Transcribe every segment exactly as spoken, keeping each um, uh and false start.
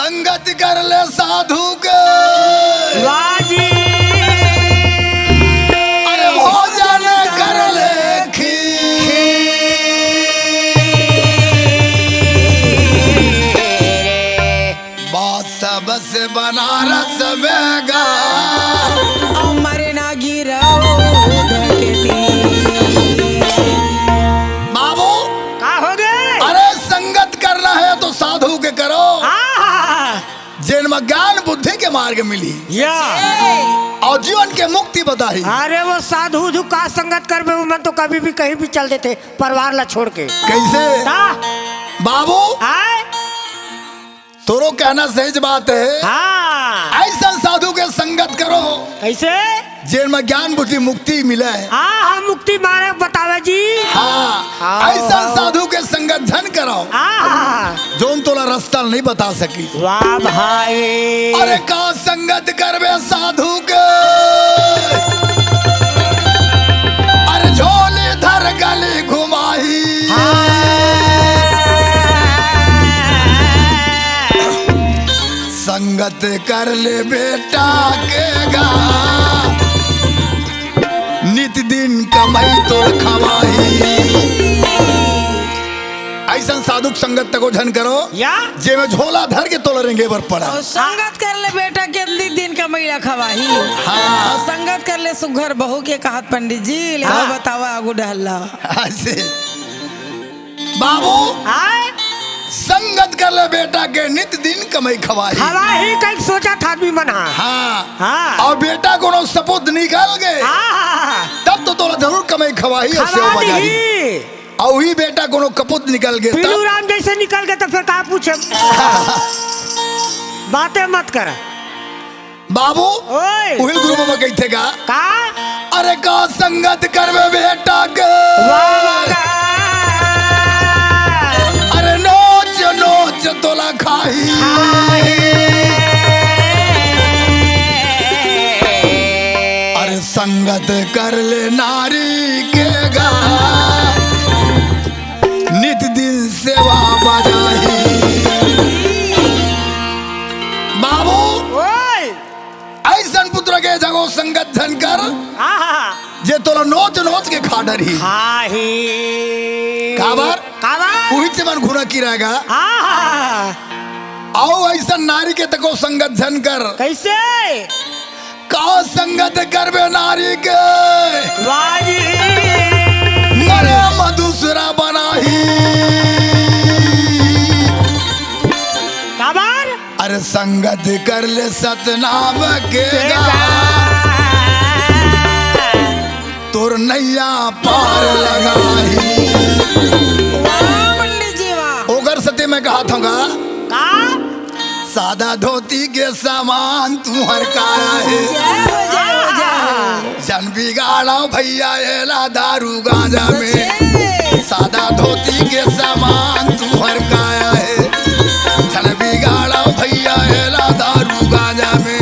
संगत कर ले साधु के। वाह जी। अरे भोजन कर ले खीर। बात सबसे बनारस में गा। अमर ना गिरौ धरती। बाबू। का हो गे? अरे संगत करना है तो साधु के करो। आहा। जेन म ज्ञान बुद्धि के मार्ग मिली। या। अउ जीवन के मुक्ति बताही। अरे वो साधु उधु का संगत करबे, वो मन तो कभी भी कहीं भी चल देथे, परिवार ला छोड़ के। कइसे? का? बाबू, आय? तोरो कहना सही बात हे। हाँ। अइसन साधु के संगत करो। कइसे? जेन म ज्ञान बुद्धि मुक्ति मिले। हाँ, हाँ, मुक्ति मार्ग बतावे जी। हाँ, हाँ, अइसन हाँ। साधु के संगत झन करो। हाँ, हाँ, हाँ। जोन तोला रस्ता नहीं बता सकी। वाह भाई। अरे का संगत करबे साधु के, अरे झोली धर गली घुमाही। हाँ। संगत कर ले बेटा के गा, नित दिन कमई तोर खवाही। अइसन साधु के संगत तको झन करो, या? जेमे झोला धर के तोला रेंगे बर पड़ा। अउ संगत कर ले बेटा के नित दिन कमई ला खवाही। हाँ। अउ संगत कर ले सुघर बहू के कहत पंडित जी, ले हाँ। बतावा आगू डहर ला। अइसे। बाबू, आय? संगत कर ले बेटा के नित दिन कमई खवाही। खवाही कहीं सोचत आदमी मन हा। हाँ। हाँ। अउ बेटा कोनो सपूत निकल गे, हाँ। तब तो तोला जरूर कमई खवाही अउ खवा सेव बजाही। दिही। अउ ही बेटा कोनो कपूत निकल गे तब। पीलू राम जइसे निकल गे त फेर का पूछे? बातें मत कर। बाबू, ओए। उही गुरु बाबा कहिथे का? का? अरे का संगत करबे बेटा के? वाह, वाह, वाह। अरे नोच नोच तोला खाही। खाही। अरे संगत कर ले नारी के गा। नित दिन सेवा बजाही। बाबू, ओए। अइसन पुत्र के जगो संगत झन कर, आहा। जे तोला नोच नोच के खा डरही। खाही। काबर? काबर? उही से मन घुना की रहेगा। आहा। अउ अइसन नारी के तको संगत झन कर। कइसे? का संगत करबे नारी के? वाह जी। मरे म दूसरा बनाही। काबर? अरे संगत कर ले सतनाम के के गा। गा। तोर नैया पार लगाही। वाह पंडित जी, वाह। ओकर सेती मैं कहत हँव गा। का? सादा धोती के समान तुँहर काया हे। जय हो, जय हो, जय हो। झन बिगाड़व भइया एला दारू गाँजा में। सच्चे। सादा धोती के समान तुँहर काया हे। झन बिगाड़व भइया एला दारू गाँजा में। ए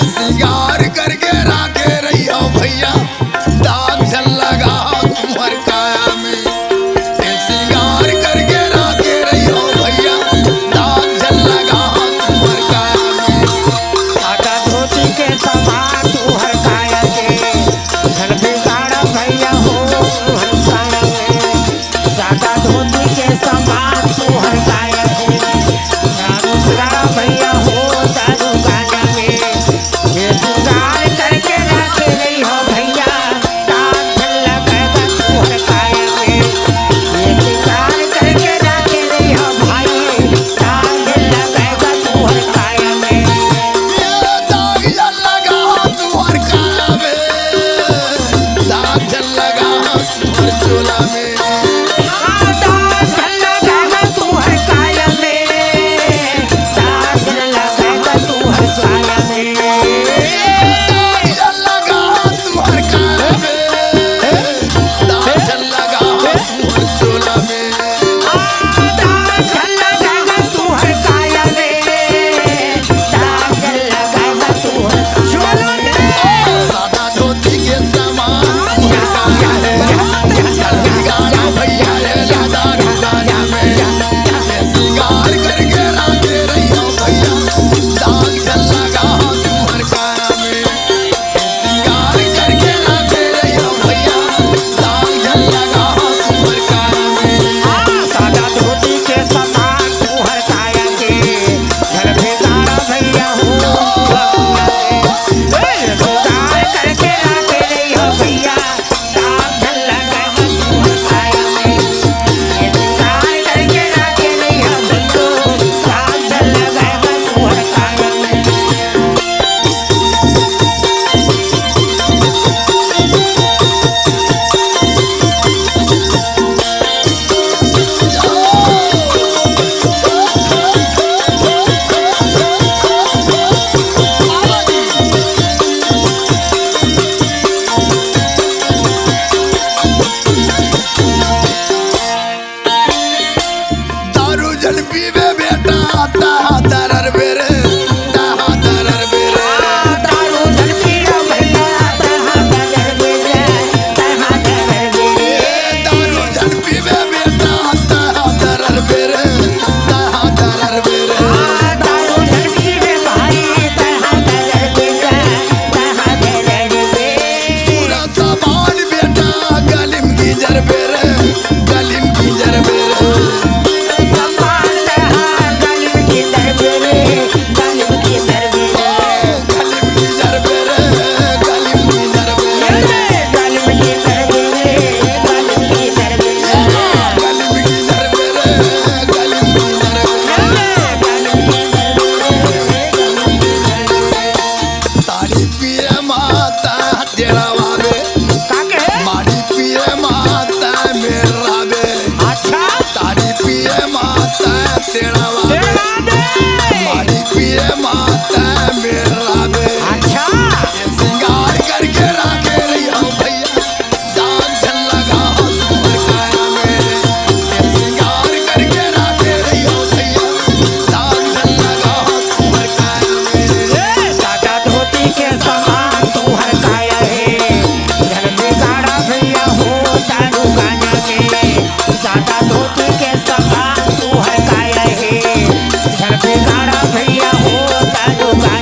सिंगार करके राखे रहिहव भइया, दाग झन लगाहव तुँहर काया में। ए सिंगार करके राखे रहिहव भइया, दाग झन लगाहव तुँहर काया में। सादा धोती के समान तुँहर काया के, झन बिगाड़व भइया हो तुँहर काया में। सादा धोती के समान तुँहर काया हे। दारू पियाड़ा भइया हो, दारू गाँजा में। ये जुगाड़ करके राखे रहिहव भइया, दाग झन लगाय बर तुँहर काया में। ये जुगाड़ करके राखे रहिहव भाई, दाग झन लगाय बर तुँहर काया में। ये दाग झन लगाय तुँहर काया में, दाग झन लगाय तुँहर चोला में। दारू झन पीबे बेटा, तहाँ दरर बेरे, तहाँ दरर बेरे। दारू झन पीबे भैया, तहाँ दरर बेरे, तहाँ दरर बेरे। दारू झन पीबे बेटा, तहाँ दरर बेरे, तहाँ दरर बेरे। दारू झन पीबे भाई, तहाँ दरर बेरे, तहाँ दरर बेरे। पूरा सामान बेटा, गलिम गिजर बेरे, गलिम गिजर बेरे। तारी पिए माता डेरावा बे। का कहे? मारी पिए माता मेरा बे। अच्छा। तारी पिए माता डेरावा बे। डेरावा बे। मारी पिए माता मेरा बे। अच्छा। सिंगार करके राखे रही हो भैया। दाग झन लगा हो तुहर काया में। सिंगार करके राखे रही हो भैया। दाग झन लगा हो तुहर काया में। ए, सादा धोती के समान तुहर काया हे। झन बिगाड़ा भैया हो दारू गांजा के। सादा धोती के समान तुहर काया हे। झन बिगाड़ा भैया हो दारू गांजा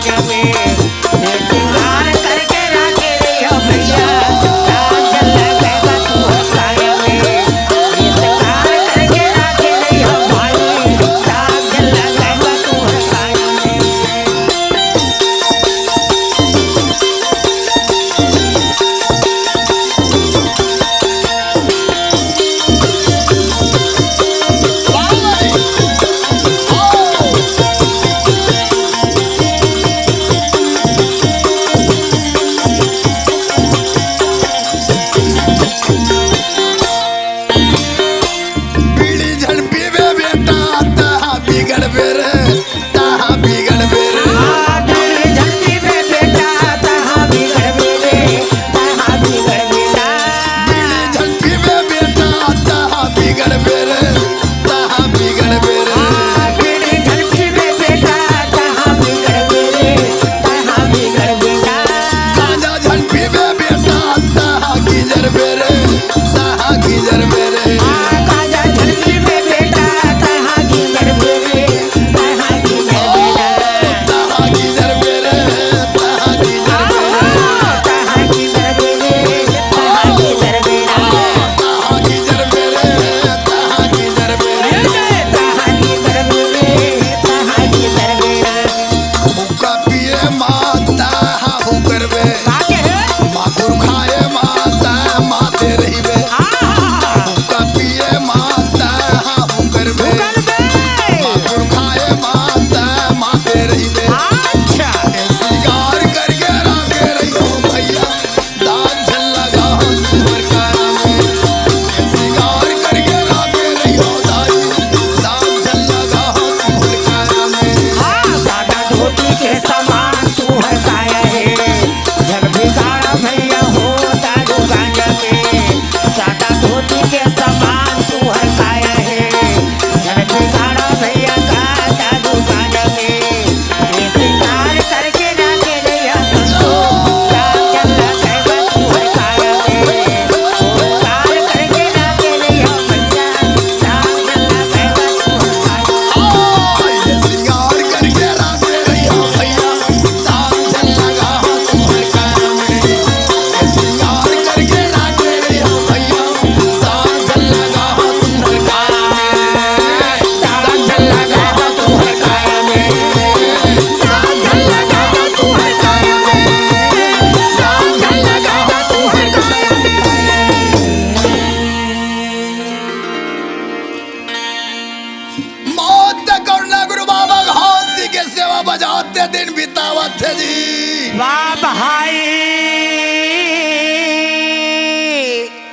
ते दिन बितावत हे जी। वाह भाई।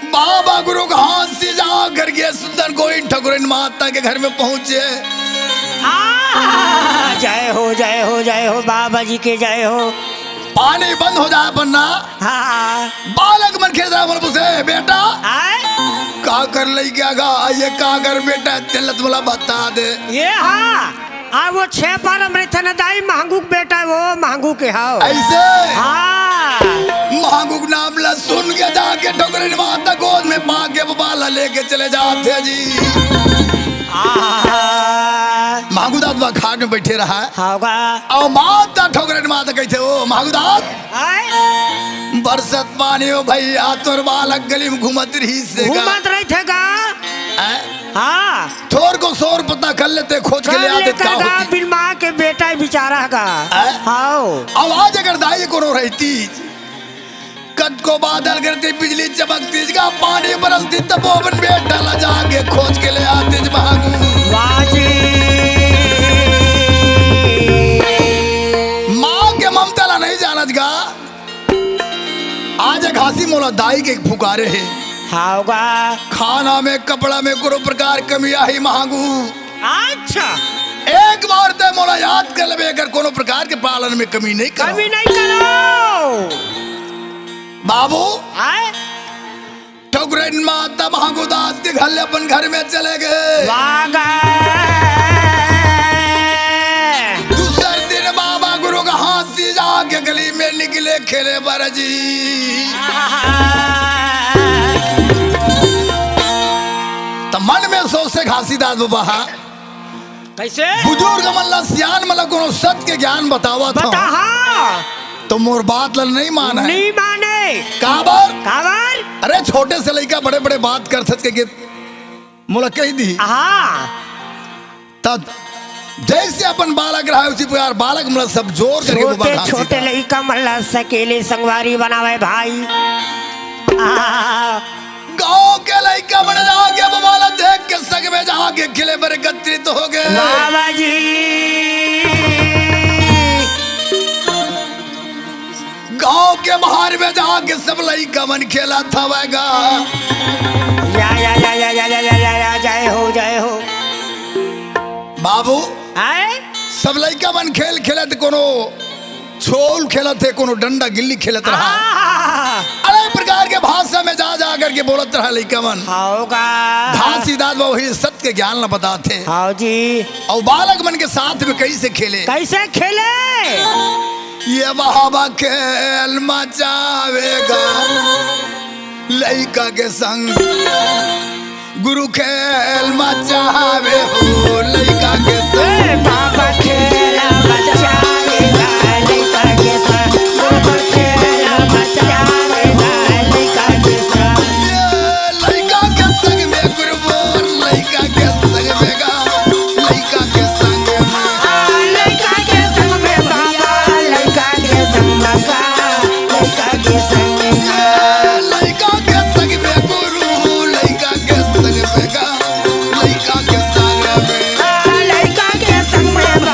बाबा गुरु के हाथ से जा करके सुंदर गोविंद ठकुरन माता के घर में पहुंचे। आ, जय हो, जय हो, जय हो, बाबा जी के जय हो। पानी बंद हो जाए बन्ना। हाँ। बालक मन खेलत रहा, बोले, पूछे, "बेटा, आय? का कर लइका गा? ये का कर बेटा? तेलत मोला बता दे।" ये हाँ। आ वो छह पार में रहिथे न दाई, महंगू के बेटा, वो महंगू के हाव। ऐसे? हाँ। महंगू के नाम ला सुन के जाके ठकुरन माता गोद में पा के बाबा ला लेके चले जाथे जी। आहा। महंगू दास बा खाट में बैठे रहा। हाव गा। अउ माता ठकुरन माता कहिथे, "ओ महंगू दास, आय? बरसत पानी हो भैया, तोर बालक गली में घूमत रहिस हे गा।" घूमत रहिथे गा। आय? हाँ। थोर को सोर पता कर लेते, खोज के ले आते, का होती? बिन माँ के बेटा बिचारा गा। हैं? हाव। आवाज अगर दाई कोनो रहती, कद को बादल करते, बिजली चमकती, का पानी बरसती, तब वो अपन बेटा ला जाके खोज के ले आते, जब भागू। वाह जी। माँ के ममता ला नहीं जानत गा। आज घासी मोला दाई के पुकारे हे। हाव गा। खाना में, कपड़ा में कोनो प्रकार कमी आही महंगू। अच्छा। एक बार ते मोला याद कर लेबे, अगर कोनो प्रकार के पालन में कमी नहीं करो। कमी नहीं करो। बाबू। आय? ठकुरन माता महंगू दास के घर ले अपन घर में चले गे। वाह गा। दूसर दिन बाबा गुरु के हाथ से जाके गली में निकले खेले बर जी। त मन में सोचे घासीदास बाबा, हाँ, कैसे? बुजुर्ग मन ला, सियान मन ला कोनो सत के ज्ञान बतावत हंव। बता, हाँ। तो मोर बात ला नहीं माने। नहीं माने। काबर? काबर? अरे, छोटे से लइका बड़े-बड़े बात करथस के गीत मोला कहि दिही। हाँ। त जैसे अपन बालक रहा, उसी प्रकार बालक मन ला सब जोर करके छोटे, बाबा घासीदास। छोटे लइका मन ला सकेले संगवारी बनावे भाई। आ। गांव के लइका मन जाके बाबा ला देख के संग में जाके खेले बर एकत्रित हो गे। बाबा जी। गांव के बाहर में जाके सब लइका मन खेलत हवय गा। या, या, या, जय हो, जय हो। बाबू, आय? सब लइका मन खेल खेलत, कोनो छोल खेलत हे, कोनो डंडा गिल्ली खेलत रहा। आहा! अनेक प्रकार के भाषा में जा, जा करके बोलत रहा लइका मन। हाव गा। घासीदास बाबा वही सत्य के ज्ञान ल बताथे। हाव जी। अउ बालक मन के साथ में कैसे खेले? कैसे खेले? ये बाबा खेल मचावेगा लइका के संग। गुरु खेल मचावे हो लइका के संग। ए बाबा खेल मचावेगा लइका के संग। बाबा खेल मचावेगा लइका के संग। ये लइका के संग में गुरु बोल, लइका के संग में गा, लइका के संग में। आ, लइका के संग में बाबा, लइका के संग में गा, लइका के संग में। ये लइका के संग में गुरु, लइका के संग में गा। लइका के संग में। आ, लइका के संग में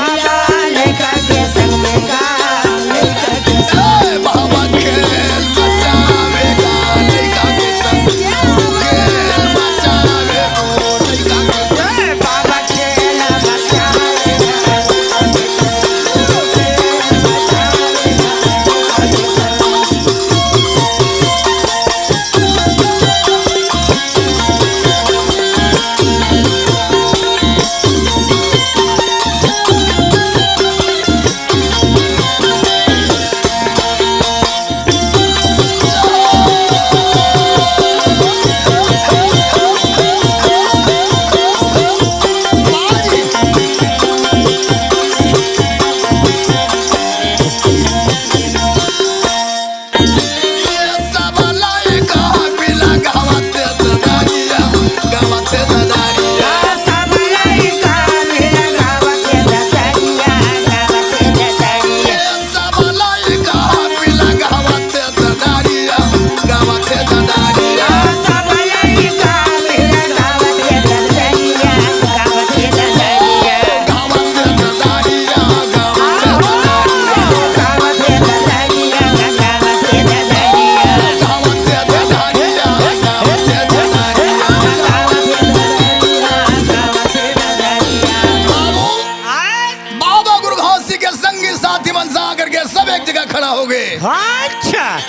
साथी मन से आकर के सब एक जगह खड़ा हो गए। अच्छा।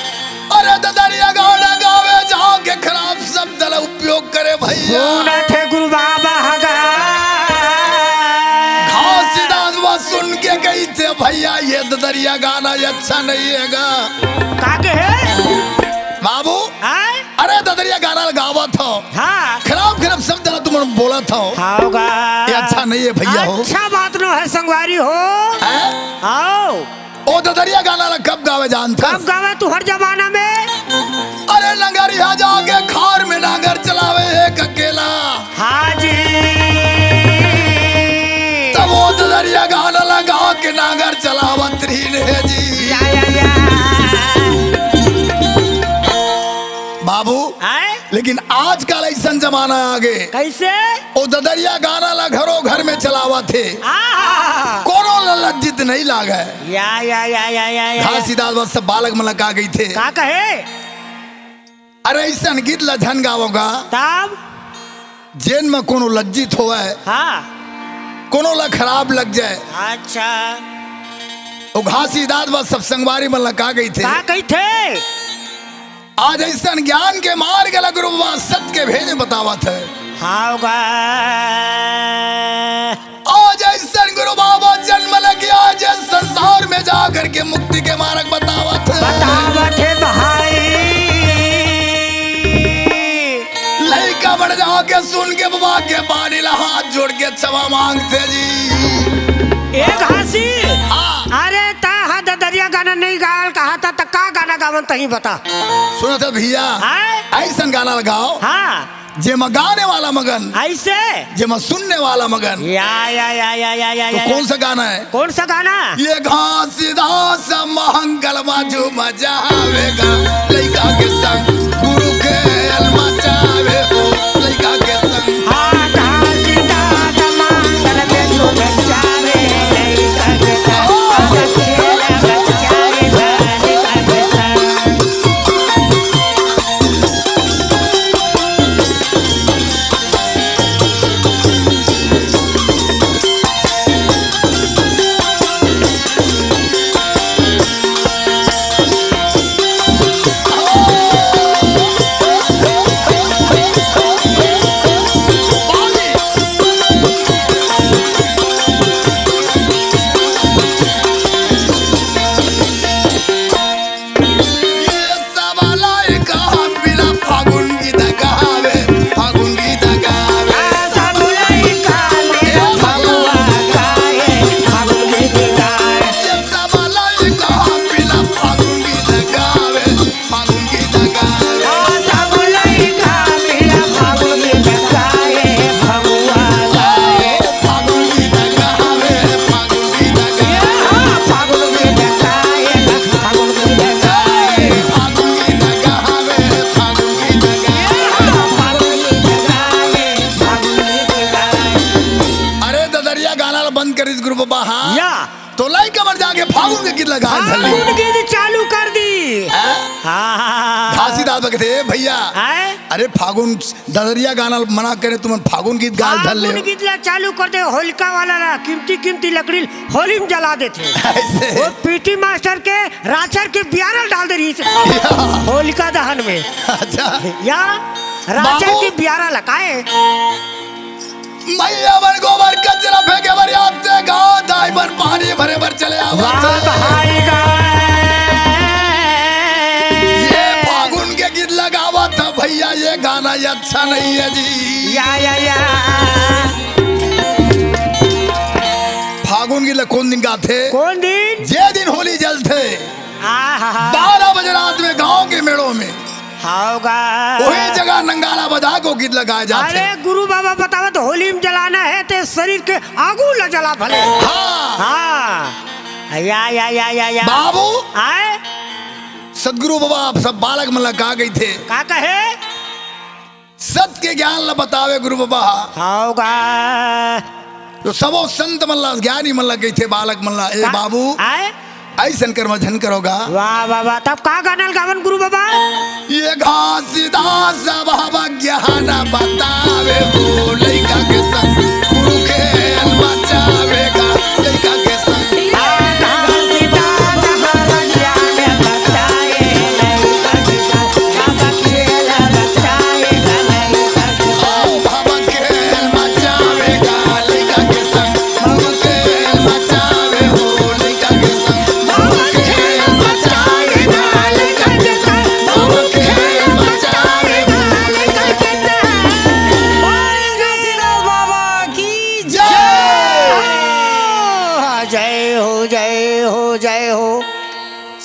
अरे ददरिया गाना गावे जाके खराब शब्द ला उपयोग करे भैया। सुनत हे गुरु बाबा हगा। घासीदास बा सुन के कहिथे, "भैया, ये ददरिया गाना ये अच्छा नहीं है गा।" का कहे? बाबू, आय? अरे ददरिया गाना ला गावत हो। हाँ। खराब खराब शब्द ला तुमन बोलत हो। हाव गा। ये अच्छा नहीं है भैया हो। अच्छा बात नो है संगवारी हो। हैं? आओ। ओ ददरिया गाना ला कब गावे जानथस? कब गावे तुहर जमाना में? अरे नंगरिया जाके खार में नांगर चलावे एक अकेला। हाँ जी। तब ओ ददरिया गाना ला गा के नांगर चलावत रहिन हे जी। या, या, या। बाबू, आय? लेकिन आजकल अइसन जमाना आ गे। कइसे? ओ ददरिया गाना ला घरो घर में चलावत हे। आहा! कोनो ला लज्जित नहीं लागे। या, या, या, या, या, या, या। घासीदास बस सब बालक मन ला का कहिथे? का कहे? अरे अइसन गीत ला झन गावो गा। तब? जेन म कोनो लज्जित होवय। हाँ। कोनो ला खराब लग जाए। अच्छा। ओ घासीदास बस सब संगवारी मन ला का कहिथे? का कहिथे? आज अइसन ज्ञान के मार्ग ला गुरु बाबा सत के भेद बतावत हे। हाव गा। आज अइसन गुरु बाबा जन्म लेके आज संसार में जा करके मुक्ति के मार्ग बतावत हे। बतावत हे भाई। लइका मन जाके सुन के बाबा के बानी ला हाथ जोड़ के क्षमा मांगथे जी। ए घासी। हाँ। अरे ता हा ददरिया गाना नहीं गाल कहा था, त का गाना गावन तही बता। सुनत हे भैया, हाँ? अइसन गाना ला गाव, हाँ। जेमा गाने वाला मगन, अइसे? जेमा सुनने वाला मगन। या, या, या। तो कौन सा गाना है? कौन सा गाना? ये घासीदास महंगल मा झूम जावेगा, लइका के संग गुरु खेल मचावे हो, लइका के संग। हाँ, घासीदास महंगल मा झूम जावे, लइका के संग। ये सब लइका बिना फागुन गीत गावे, फागुन गीत गावे। सब लइका बिना फगुआ गाए, फागुन गीत गाए। ये सब लइका बिना फागुन गीत गावे, फागुन गीत गावे। सब लइका बिना फागुन गीत गाए, फगुआ गाए। फागुन गीत गावे, फागुन गीत गावे। फागुन गीत गाए, फागुन गीत गाए। फागुन गीत गावे, फागुन गीत गाए। फागुन गीत गाए, फागुन गीत गाए। अरे ददरिया गाना ला बंद करिस गुरु बाबा, हाँ? या। तो लइका मन जाके फागुन के गीत ला गाए धर ले। फागुन गीत चालू कर दी। हाँ? हाँ, हाँ, हाँ, हाँ। घासीदास बा कथे, "ए भैया, आए? अरे फागुन ददरिया गाना मना करे, तुमन फागुन गीत गाए धर ले।" फागुन गीत ला चालू कर दे, होलिका वाला ला, कीमती कीमती लकड़ी होली में जला देथे। अइसे? वो पीटी मास्टर के राचर के बियारा डाल दे रहिस हे। या। होलिका दहन में। अच्छा। या राचर बाबू। के बियारा ला काए? मइया मन गोबर कचरा फेंके बर आथे, गाँव दाई मन पानी भरे बर चले आवत हे। वाह भाई गा। ये फागुन के गीत ला गावत हे भैया, ये गाना ये अच्छा नहीं है जी। या, या, या। फागुन गीत ला कोन दिन गाथे? कोन दिन? जे दिन होली जलथे। आहा। बारह बजे रात में गांव के मेड़ों में। हाव गा। ओही जगह नंगारा बजा के गीत ला गाए जाथे। अरे गुरु बाबा बतावत होली में जलाना हे ते शरीर के आगू ला जला भले। हाँ। हाँ। या, या, या, या, या। बाबू। आए? सतगुरु बाबा आप सब बालक मन ला का कहिथे? का कहे? सत के ज्ञान ला बतावे गुरु बाबा। हाव गा। तो सबो संत मन ला, ज्ञानी मन ला कहिथे बालक मन ला, "ए का? बाबू, आए? अइसन कर्म झन करो गा।" वाह, वाह, वाह। तब का गाना ल गावन गुरु बाबा? ये घासीदास बाबा ज्ञान बतावे हो, लइका के संग